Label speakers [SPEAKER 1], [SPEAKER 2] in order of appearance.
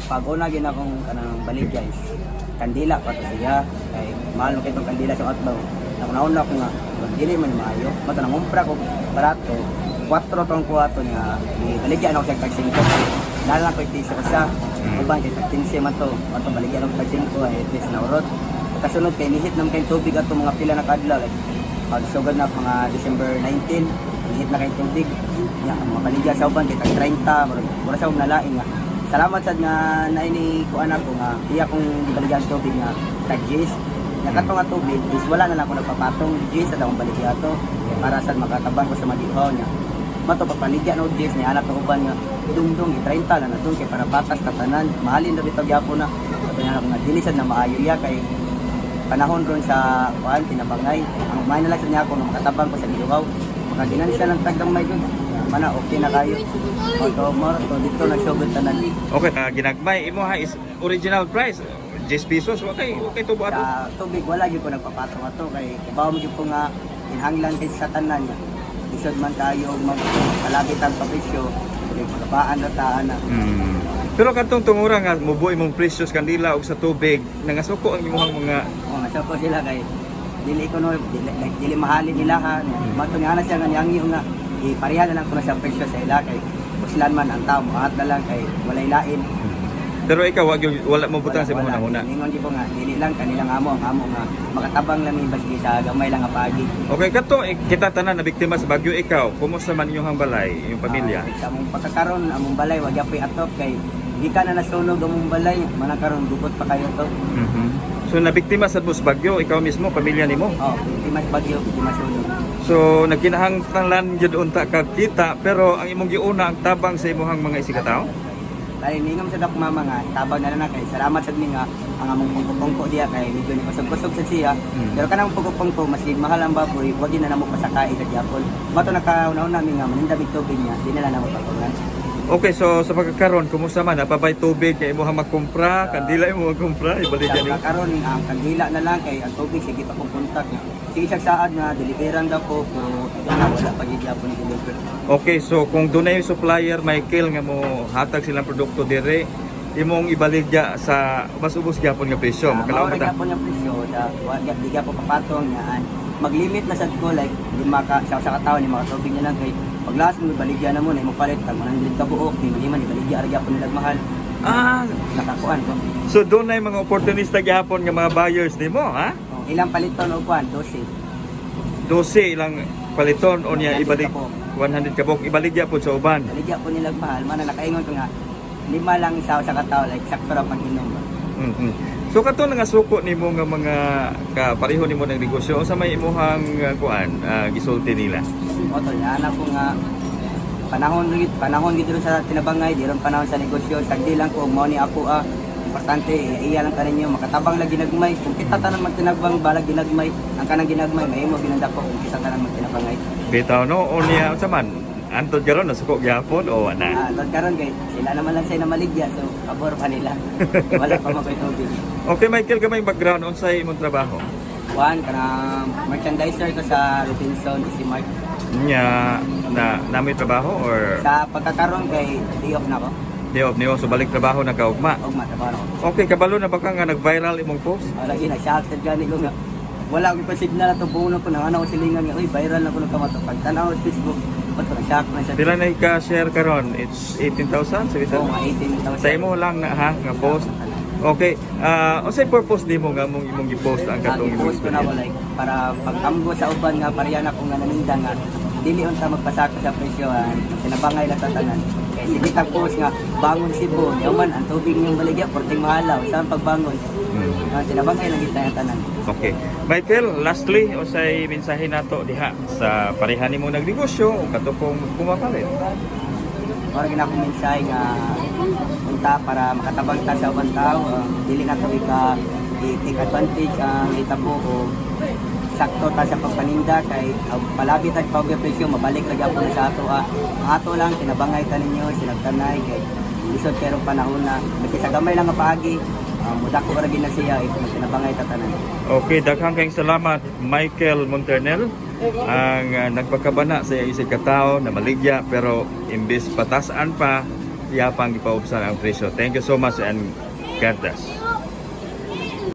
[SPEAKER 1] pag-una gin akong kanang baligya is kandila pa to siya. Kay mahal mo kitong kandila sa atbaw. Nauna ko nga, dili man maayo. Mata nang umpra ko barato, 4 tong kuwato niya, ibaligya na ako siya tag 5. Nalang ko piso usa. Uban kay tag 15 man to. Ato baligya ako tag 5 ay at least naurot. Kasunod kay nihit naman kay tubig ato mga pila na kadlaw, like pagsugod na mga December 19, nihit na kay tubig. Nya mga baligya sa uban kay tag 30, murag mura sa nalain nga. Salamat sad nga naini kuan ako nga iya kong gibaligyan tubig nga tag 10. Nga kato nga tubig is wala na lang ako nagpapatong, 10 sa akong baligya ato para sad makatabang ko sa magihaw niya. Mato pagpaligya no 10 ni anak ko uban nga dungdung 30 na na kay para batas ta tanan, mahalin ra bitaw gyapon na. Ato nga nga dili sad na maayo ya kay panahon ron sa kuan tinabangay. Ang may na lang sa niya ako nga makatabang ko sa giluhaw, makaginansya lang taggamay dun mana, okay na kayo. Oto mo to dito nagsugod tanan.
[SPEAKER 2] Okay, ginagmay imo ha is original price 10 pesos, wa kay tubo ato.
[SPEAKER 1] Sa tubig wala gyud ko nagpapatong ato kay kibaw mo gyud ko nga kinahanglan kay sa tanan niya. Lisod man kayo mag palagi tag papresyo kay pagabaan ra ta ana.
[SPEAKER 2] Pero katong tungura nga mubo imong presyo sa kandila ug sa tubig, nangasuko ang imong mga
[SPEAKER 1] O nga ko sila kay dili ko no dili, like, dili mahalin nila ha. Mato nga na siya nga niyangyo nga ipareha na lang ko na sa presyo sa ila kay uslan man ang tao moat na lang kay walay lain.
[SPEAKER 2] Pero ikaw wala mo butang sa imong hunahuna.
[SPEAKER 1] Ningon gyud ko nga dili lang kanilang amo, ang amo nga makatabang lang mi baski sa gamay lang nga paagi.
[SPEAKER 2] Okay, kato kita tanan na biktima sa bagyo, ikaw, kumusta man inyong balay, inyong pamilya?
[SPEAKER 1] Sa among pagkakaron, among balay wag yapoy atop kay gikan na nasunog among balay, manang karon gubot pa kayo to.
[SPEAKER 2] So nabiktima sad mo sa bagyo, ikaw mismo, pamilya nimo.
[SPEAKER 1] Oh, biktima sa bagyo, biktima sunog.
[SPEAKER 2] So nagkinahanglan gyud unta kag kita, pero ang imong giuna ang tabang sa imong mga isigataw.
[SPEAKER 1] Kay ningom sa dok mama nga tabang na lang na kay salamat sad mi nga ang among pungko-pungko diya kay medyo ni kusog-kusog sad siya. Pero kanang pungko-pungko maski mahal ang baboy, wag din na namo pasakae sa gyapon. Mato nakauna-una mi nga maninda mig tubig niya, di na lang namo patungan.
[SPEAKER 2] Okay, so sa pagkakaron, kumusta man? Napabay tubig kay imong magkumpra, kandila imong magkumpra, ibaligya
[SPEAKER 1] Sa
[SPEAKER 2] nimo.
[SPEAKER 1] karon ang kandila na lang kay ang tubig sige pa kong kontak niya. Sige siya saad nga deliveran daw ko pero wala pa gyud gyapon deliver.
[SPEAKER 2] Okay, so kung dunay supplier, Michael, nga mo hatag silang produkto dire, imong ibaligya sa mas ubos gyapon nga presyo. Makalaw
[SPEAKER 1] Mao
[SPEAKER 2] ba
[SPEAKER 1] ra
[SPEAKER 2] ta?
[SPEAKER 1] gyapon ang presyo sa wa di gyapon papatong niya. Maglimit na sad ko like lima ka sa usa ka tawo, 5 ka tubig na lang kay pag last mo baligya na mo na imong palit tag 100 ka buok ni man ibaligya ra gyapon nila mahal. Nakakuan ko.
[SPEAKER 2] So dunay mga oportunista gyapon nga mga buyers nimo, ha?
[SPEAKER 1] Oh, ilang paliton og kuan 12.
[SPEAKER 2] 12 ilang paliton o niya
[SPEAKER 1] 100
[SPEAKER 2] ibalik
[SPEAKER 1] ka buok.
[SPEAKER 2] 100 ka buok ibaligya pud sa uban.
[SPEAKER 1] Baligya po nila mahal man nakaingon ko nga lima lang sa usa ka tawo, like sakto ra pag-inom ba.
[SPEAKER 2] So kato nga suko nimo nga mga kapareho nimo ng negosyo, unsa may imuhang kuan gisulti nila?
[SPEAKER 1] O tol, anak ko nga panahon gid, panahon gid ron sa tinabangay, di ron panahon sa negosyo, sagdi lang ko mo ni ako ah. Importante iya lang kaninyo makatabang lang ginagmay. Kung kita tanan magtinagbang balag ginagmay, ang kanang ginagmay mahimo ginanda ko kung kita tanan magtinabangay.
[SPEAKER 2] Bitaw no o niya unsa man? Antod karon nasuko gyapon o wala?
[SPEAKER 1] Ah, tol karon kay sila naman lang say na maligya, so pabor pa nila. Wala pa makoy tubig.
[SPEAKER 2] Okay Michael, gamay background, unsay imong trabaho?
[SPEAKER 1] Kuan kanang merchandiser ko sa Robinson Easy Mart.
[SPEAKER 2] Nya na namoy trabaho or
[SPEAKER 1] Sa pagkakaroon kay day off na ko.
[SPEAKER 2] Day off niyo, so balik trabaho na kaugma.
[SPEAKER 1] Og matrabaho na ko.
[SPEAKER 2] Okay, kabalo na ba ka nga nag-viral imong post?
[SPEAKER 1] Wala gina shock sa gani ko nga. Wala ko pa signal ato buo na ko nang ano ko silingan nga uy viral na ko nang kamato. Pag tanaw sa Facebook, ba't ko na-shock na siya.
[SPEAKER 2] Pila na ka-share karon? It's 18,000,
[SPEAKER 1] Oo,
[SPEAKER 2] 7,000?
[SPEAKER 1] mga 18,000.
[SPEAKER 2] Sa imo lang na ha nga post. Okay, unsay purpose nimo nga mong imong gi-post ang katong
[SPEAKER 1] Ang
[SPEAKER 2] imong
[SPEAKER 1] post ko na ako like para pag-amgo sa uban nga pareha na kung nga naninda nga dili unta magpasako sa presyo an tinabangay lang sa tanan. Kay sige tag post nga bangon Cebu, yaman ang tubig niyong baligya porting mahalaw saan pagbangon. Ah, tinabangay lang gid tayo tanan.
[SPEAKER 2] Okay. Michael, lastly, unsay mensahe nato diha sa pareha nimo nagnegosyo o kato kong pumapalit?
[SPEAKER 1] Mora gina akong mensahe nga unta para makatabang ta sa ubang tao, dili na to ika i-take advantage ang itabo o sakto ta sa pagpaninda kay palabi ta pa presyo mabalik ra gyapon na sa ato ah. Ang ato lang tinabangay ta ninyo sinagtanay kay lisod kay rong panahon na kasi sa gamay lang nga paagi, mudako ra gid na siya if tinabangay ta tanan.
[SPEAKER 2] Okay, daghang kayong salamat Michael Monternel, ang nagpakabana sa iyang isig katao na maligya pero imbes patasan pa Iya pang gipaubsan ang presyo. Thank you so much and God bless.